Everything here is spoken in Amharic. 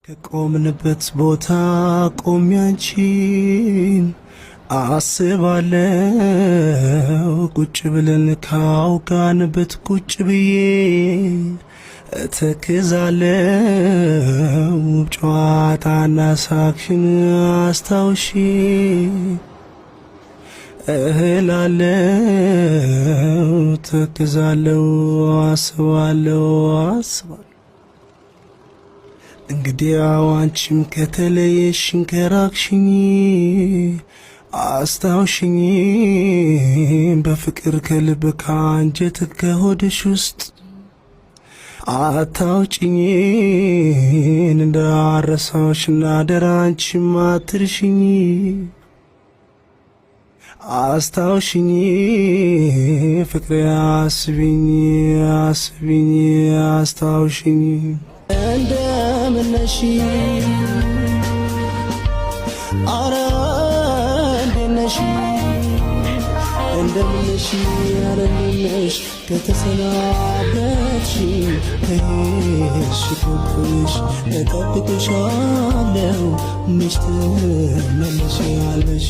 ከቆምንበት ቦታ ቆሜ አንቺን አስባለው፣ ቁጭ ብለን ካውጋንበት ቁጭ ብዬ እተክዛለው። ጨዋታና ሳቅሽን አስታውሺ እህላለው፣ ተክዛለው፣ አስባለው አስባለው። እንግዲያው አንቺም ከተለየሽኝ ከራቅሽኝ አስታውሽኝ፣ በፍቅር ከልብ ከአንጀት ከሆድሽ ውስጥ አታውጭኝን፣ እንዳረሳሽ አደራ አንቺም አትርሽኝ። አስታውሽኝ ፍቅሬ፣ አስቢኝ አስቢኝ አስታውሽኝ። እንደምነሽ፣ አረ እንዴት ነሽ፣ እንደምነሽ፣ አረ እንዴት ነሽ፣ ከተሰናበትሽ ከሄድሽ ከቆየሽ እጠብቅሻለሁ፣ መች ትመለሻለሽ?